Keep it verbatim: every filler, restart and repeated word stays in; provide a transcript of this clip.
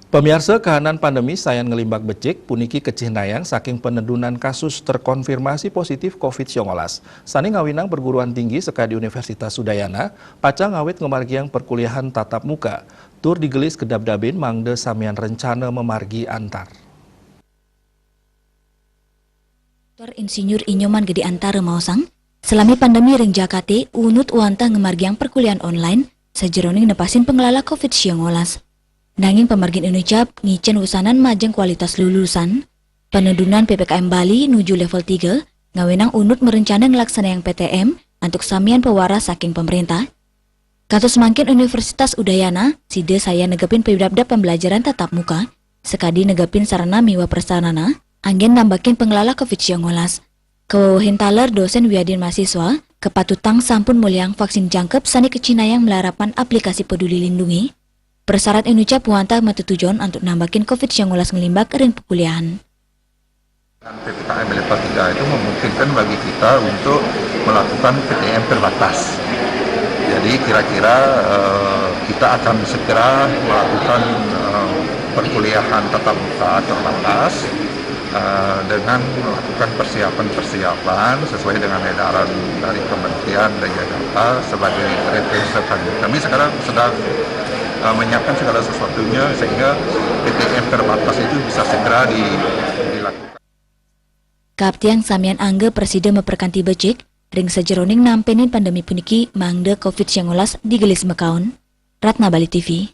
Pamiarsa, kahanan pandemi sayan nglimbak becik, puniki kacihnayang saking panedunan kasus terkonfirmasi positif covid siangolas. Sane ngawinang perguruan tinggi sekadi Universitas Udayana, pacang ngawit ngamargiang perkuliahan tatap muka. Tur digelis kedabdabin mangda samian rencana mamargi antar. Doktor Insinyur Inyoman Gede Antara maosang, salami pandemi ring jakate, Unut wantah ngamargiang perkuliahan online sajeroning nepasin panglala covid siangolas. Nanging pamargin inucap ngicen wusanan majeng kualitas lulusan. Panedunan P P K M Bali nuju level tiga, ngawinang Unut marencana nglaksanayang P T M antuk samian pawaras saking pamarentah. Kados mangkin Universitas Udayana, sida sayan negepin pidabdab pembelajaran tatap muka, sakadi negepin sarana miwah prasarana, anggen nambakin panglala covid siangolas. Kawewehin taler dosen wiadin mahasiswa, kapatutang sampun molihang vaksin jangkep sane kacihnayang malarapan aplikasi Peduli Lindungi. Prasarana inucap wantah matetujon antuk nambakin covid siangolas nglimbak ring pakuliahan. P P K M level tiga itu memungkinkan bagi kita untuk melakukan P T M terbatas. Jadi kira-kira, eh, kita akan segera melakukan, eh, perkuliahan tatap muka terbatas, eh, dengan melakukan persiapan-persiapan sesuai dengan edaran dari kementerian dan Jakarta sebagai referensi. Kami sekarang sedang, eh, menyiapkan segala sesuatunya sehingga P T M terbatas itu bisa segera di-, dilakukan. Kaptiang samian angga prasida maprekanti becik ring sajeroning nampenin pandemi puniki mangda covid siangolas digelis makaon. Ratna Bali T V.